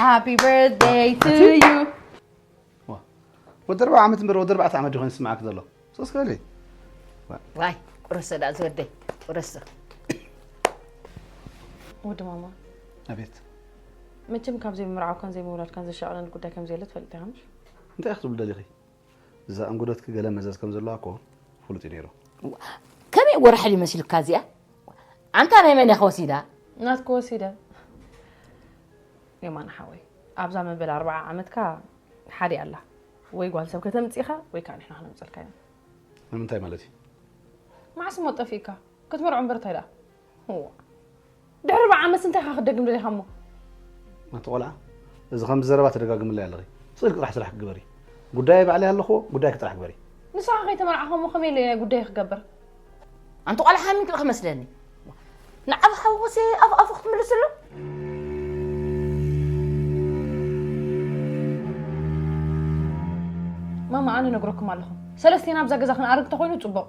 Happy birthday to you. ወዲ ኣርባዓ ዓመት እምበር ወዲ ኣርባዕተ ዓመት ዲኾን ዝስማዓክ ዘሎ? ሶስ ከሊ ዋይ ቁረሶ ዳ ዝወደይ ቁረሶ። ወዲ ማማ ኣቤት። መቸም ካብ ዘይምምርዓውካን ዘይምውላድካን ዘሻቕለኒ ጉዳይ ከም ዘየለ ትፈልጥ ኢኻ ምሽ? እንታይ ክትብሉ ደሊኺ? እዛ እንጉደትኪ ገለ መዘዝ ከም ዘለዋ እኮ ፍሉጥ እዩ ነይሩ። ከመይ ወራሒ ድዩ መሲሉካ እዚኣ? ኣንታ ናይ መን ኢኻ ወሲዳ? ናትኩ ወሲደ። የማነ ሓወይ ኣብዛ መበል ኣርባዓ ዓመትካ ሓደ ኣላ ወይ ጓል ሰብ ከተምፅኢኻ ወይ ከዓ ንሕና ክነምፀልካ ኢና። ንምንታይ ማለት እዩ? መዓስ እሞ ጠፊእካ ክትመርዖ እምበር እንታይ ደኣ? እዋ ድሕሪ ኣርባዓ ዓመት እንታይ ኢኻ ክትደግም ደሊኻ እሞ? ኣንቲ ቆልዓ እዚ ከም ዘረባ ተደጋግምለይ ኣለኺ። ስእልኪ ጥራሕ ስራሕ ግበሪ። ጉዳይ ባዕለይ ኣለኹ፣ ጉዳይኪ ጥራሕ ግበሪ። ንስኻ ከይተመርዓኻ እሞ ከመይ ኢለ ናይ ጉዳይ ክገብር? ኣንቲ ቆልዓ ሓሚምኪ ዶ ክመስለኒ? ንዓብ ሓወሲ ኣፍ ኣፉ ክትምልስሉ? ማማ ኣነ ነግረኩም ኣለኹ ሰለስቴና ኣብዛ ገዛ ክንኣርግ ተኾይኑ ፅቡቕ